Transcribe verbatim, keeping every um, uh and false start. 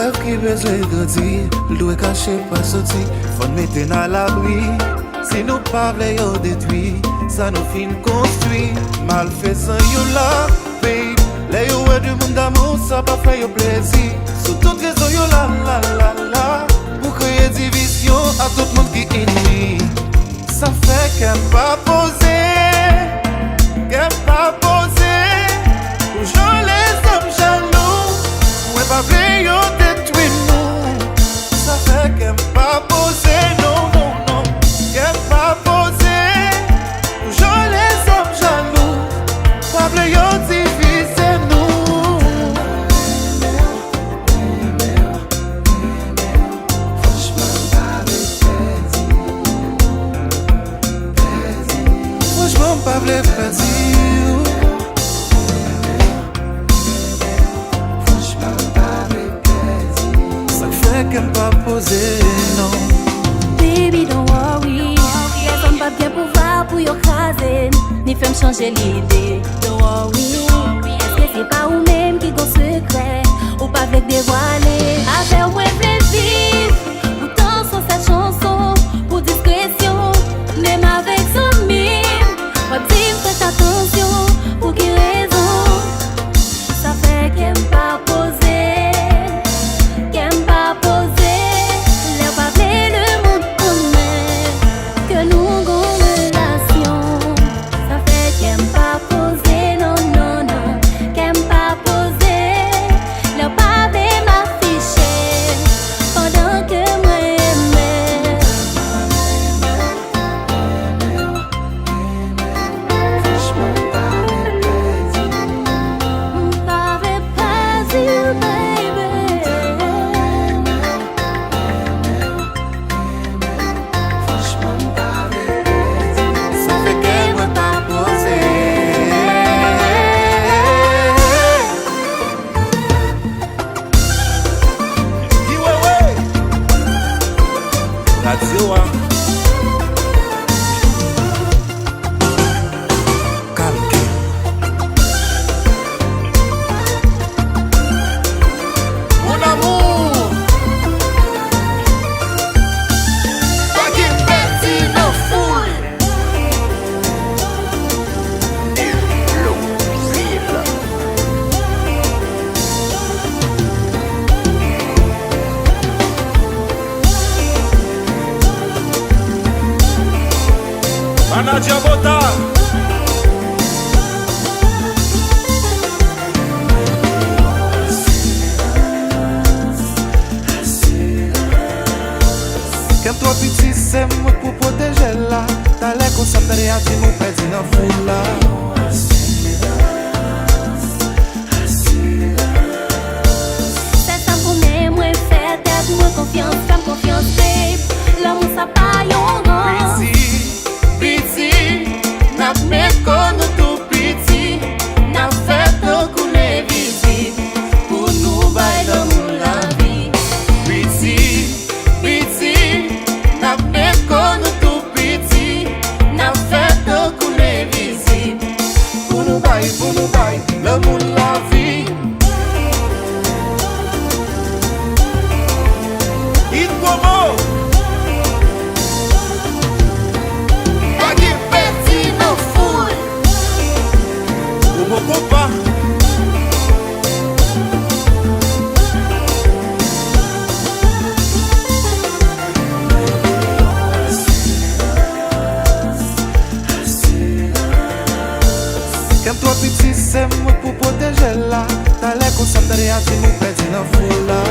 Ki bezwen grandi, l dwe kache pa soti. Fò n mete n alabri, si nou pa vle yo detwi sa nou fin konstwi. Malfezan yo la, babe, lè yo wè de moun damou, sa pa fè yo plezi. Sou tout rezo yo la, la, la, la, pou kreye divizyon a tout moun ki ini. Sa fè kè m pa poze, kè m pa poze. Pou jan lèzòm jalou, mwen pa vle yo detwi nou. Sa fè kè m pa poze, non, non, non. Kè m pa poze. Pou jan lèzòm jalou, pa vle yo divize nou. Franchman, m pa vle pèdi w. Sa k fè kè m pa poze, non. Baby, don't worry. Pèsonn p ap gen pouvwa pou yo kraze m, ni fè m chanje lide. Don't worry. Èske se pa ou menm ki gon sekrè ou pa vle devwale? Avè w mwen vle viv. Poutan san sèl chanson pou diskresyon. Menm avèk zanmi m, w ap di m fè atansyon. Pou ki rezon? Sa fè kè m pa poze, kè m pa poze. Lè w pa vle lemonn konnen ke nou gon relasyon. Sa fè kè m pa poze, non, non, non. Kè m pa poze. Lè w pa vle m afiche pandan ke mwen renmen. Franchman, m pa vle pèdi w. M pa vle pèdi w, baby. Franchman, m pa vle pèdi w. Sa fè kè mwen pa poze. Ki wewe? Radyo a. Kalke. Mon amour. Pa gen pèdi nan foul. Manager Bota. Kè m twò piti, se mwen k pou pwoteje l la. Talè konsa m tande y ap di m ou pèdi nan foul la. Sèl sa m konnen, mwen fè tèt mwen konfyans, fè m konfyans, babe. Lanmou sa pa yon rans. Piti, piti, n ap met kò nou tou piti. N ap fè tankou lenvizib pou nou bay lanmou lavi. Piti, piti, n ap met kò nou tou piti. N ap fè tankou lenvizib pou nou bay, pou nou bay lanmou lavi. Hit Promo. Pa gen pèdi nan foul. Promo Konpa. Kè m twò piti, se mwen k pou pwoteje l la. Talè konsa m tande y ap di m ou pèdi nan foul la.